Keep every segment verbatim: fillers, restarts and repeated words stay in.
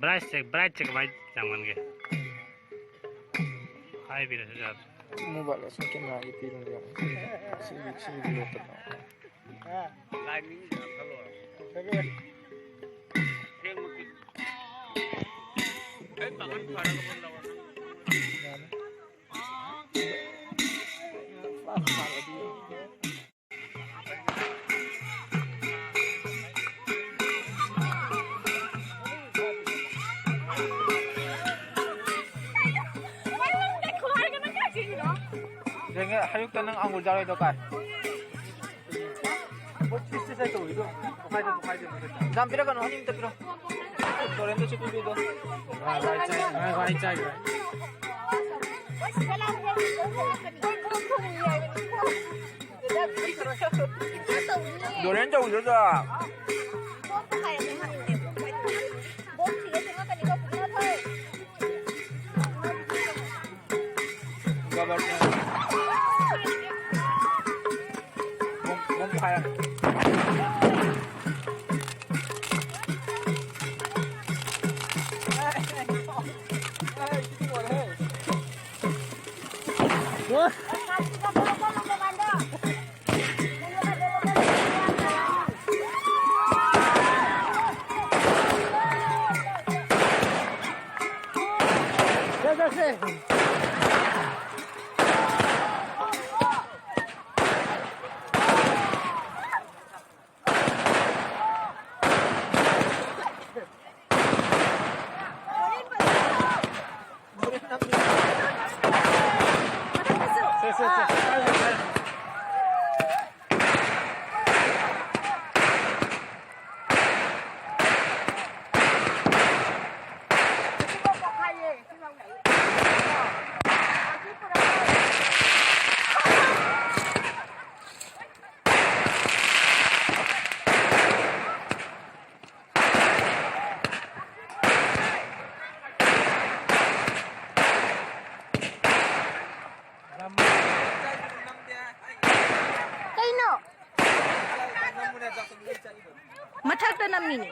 ꯕ꯭ꯔꯥꯏꯠꯁꯦ, ꯕ꯭ꯔꯥꯏꯠꯁꯦ ꯀꯃꯥꯏꯅ ꯌꯥꯝꯒꯟꯒꯦ? ꯍꯥꯏꯕꯤꯔꯁꯨ ꯌꯥꯗ꯭ꯔꯦ꯫ ꯃꯣꯕꯥꯏꯜ ꯑꯁꯨꯝ ꯀꯦꯃꯦꯔꯥꯒꯤ ꯄꯤꯔꯨꯅꯦ ꯌꯦꯡꯉꯣ꯫ ꯁꯤꯒꯤ, ꯁꯤꯒꯤ ꯂꯣꯛꯇ ꯇꯧ꯫ ꯂꯥꯏꯅꯤꯡ ꯌꯥꯝ ꯈꯜꯂꯣ꯫ ꯊꯦꯡꯃꯛꯇꯤ꯫ ꯑꯩ ꯄꯥꯡꯒꯜ ꯐꯔꯒ ꯐꯣꯟ ꯂꯧꯔꯣ꯫ ꯌꯥꯅꯤ꯫ ꯌꯦꯡꯉꯦ, ꯑꯌꯨꯛꯇ ꯅꯪ ꯑꯪꯒꯨꯔ ꯆꯥꯔꯣꯏꯗꯣ ꯀꯥꯏ? ꯌꯥꯝ ꯄꯤꯔꯛꯀꯅꯨ, ꯑꯅꯤ ꯑꯝꯇ ꯄꯤꯔꯣ꯫ ꯇꯣꯔꯦꯟꯗꯁꯨ ꯄꯤꯕꯤꯗꯣ꯫ ꯃꯥ ꯋꯥꯏ ꯆꯥꯏ-, ꯃꯥ ꯋꯥꯏ ꯆꯥꯏꯈ꯭ꯔꯦ꯫ ꯗꯣꯔꯦꯟ ꯇꯧꯕꯤꯗꯣ꯫ ꯀꯩꯅꯣ? ꯃꯊꯛꯇ ꯅꯝꯃꯤꯅꯦ꯫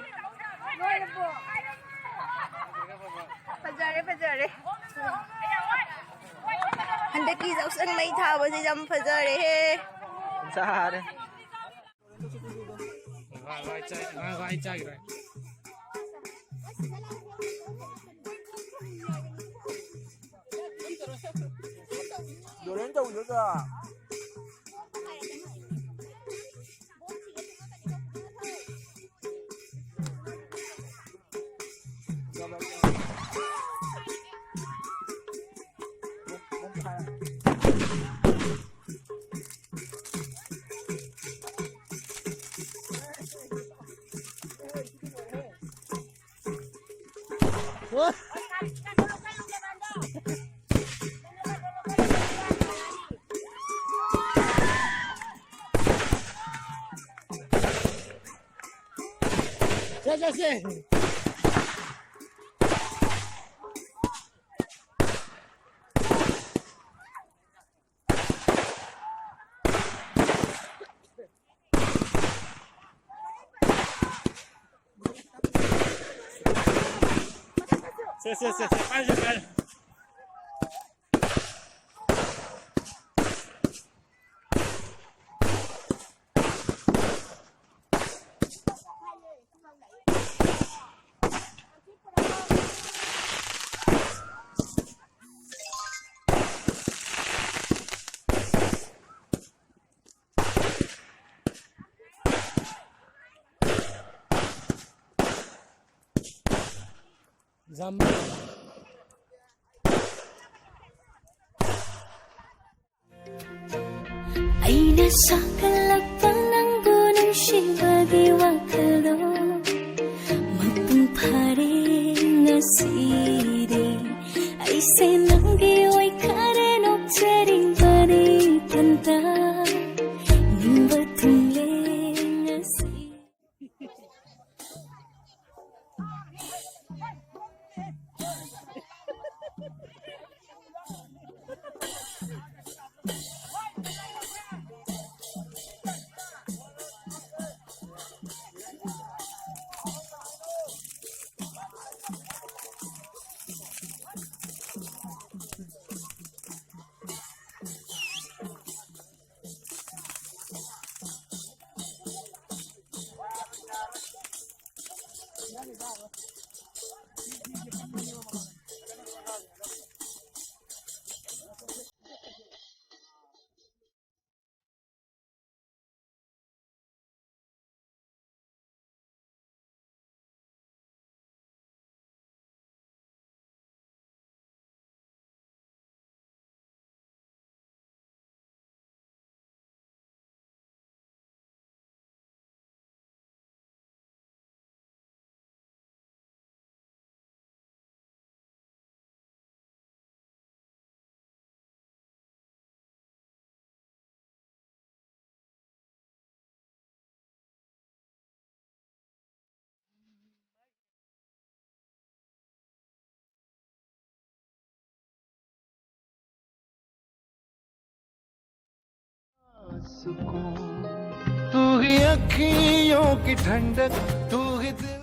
ꯍꯟꯗꯛꯀꯤ ꯌꯥꯎꯁꯪ ꯃꯩ ꯊꯥꯕꯁꯦ ꯌꯥꯝ ꯐꯖꯔꯦꯍꯦ꯫ ꯐꯖꯔꯦ꯫ ꯂꯣꯔꯦꯟ ꯇꯧꯕꯤꯌꯣꯗ꯫ ꯆꯠꯁꯦ꯫ ꯁꯦ, ꯁꯦ, ꯁꯦ, ꯁꯦ, ꯄꯥꯏꯁꯦ, ꯄꯥꯏꯁꯦ꯫ ꯑꯩꯅ ꯁꯥꯒꯠꯂꯛꯄ ꯅꯪꯕꯨ ꯅꯨꯡꯁꯤꯕꯒꯤ ꯋꯥꯈꯜꯗꯣ ꯃꯄꯨꯡ ꯐꯥꯔꯦ ꯉꯁꯤꯗꯤ꯫ ꯑꯩꯁꯦ ꯅꯪꯒꯤ ꯑꯣꯏꯈꯔꯦ ꯅꯣꯛꯆꯔꯤꯕꯅꯤ ꯏꯊꯟꯇ ꯅꯤꯡꯕ ꯊꯨꯡꯂꯦ ꯉꯁꯤ꯫ सुकून। तू ही अखियों की ठंडक, तू ही दिल